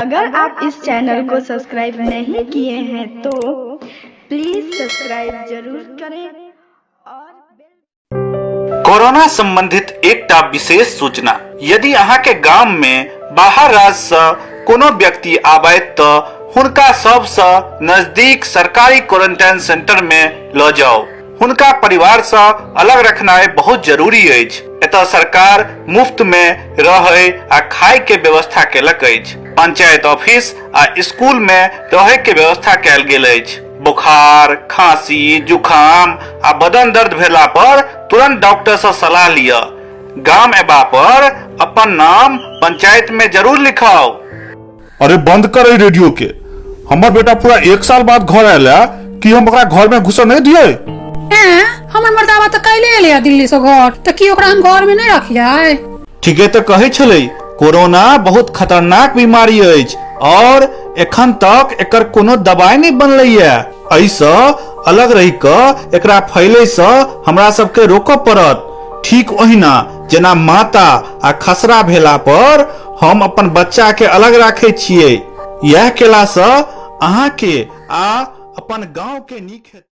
अगर आप इस चैनल को सब्सक्राइब नहीं किए हैं तो प्लीज सब्सक्राइब जरूर करें और बेल कोरोना संबंधित एकटा विशेष सूचना। यदि अहाँ के गाम में बाहर राज्य सँ कोनो व्यक्ति आबैत तऽ हुनका सब सँ नजदीक सरकारी क्वारंटाइन सेंटर में लऽ जाउ। हुनका परिवार सँ अलग रखनाइ बहुत जरूरी अछि। एतय सरकार मुफ्त में रहय आ खाय के व्यवस्था केलक अछि। पंचायत ऑफिस आ स्कूल में रहय के व्यवस्था कयल गेल अछि। बुखार, खांसी, जुकाम आ बदन दर्द भेला पर तुरंत डॉक्टर सँ सलाह लिअ। गाम अयबा पर अपन नाम पंचायत में जरूर लिखाउ। अरे बंद कर एहि रेडियो के। हमर बेटा पूरा एक साल बाद घर आयल है, की हम ओकरा घर में घुसऽ नहीं दिए? ऐं, हमर मर्दाबा तऽ काल्हि एलै दिल्ली से घर, तऽ की ओकरा हम घर में नहि रखियै? ठीके तऽ कहै छलै, कोरोना बहुत खतरनाक बीमारी अछि और एखन तक एकर कोनो दवाई नहि बनलैया। एहिसँ अलग रहि कऽ एकरा फैलैसँ हमरा सबके रोकऽ पड़त। ठीक ओहिना जेना माता आ खसरा भेला पर हम अपन बच्चा के अलग राखै छियै। इएह केलासँ अहाँके आ अपन गाँव के नीक हेतै।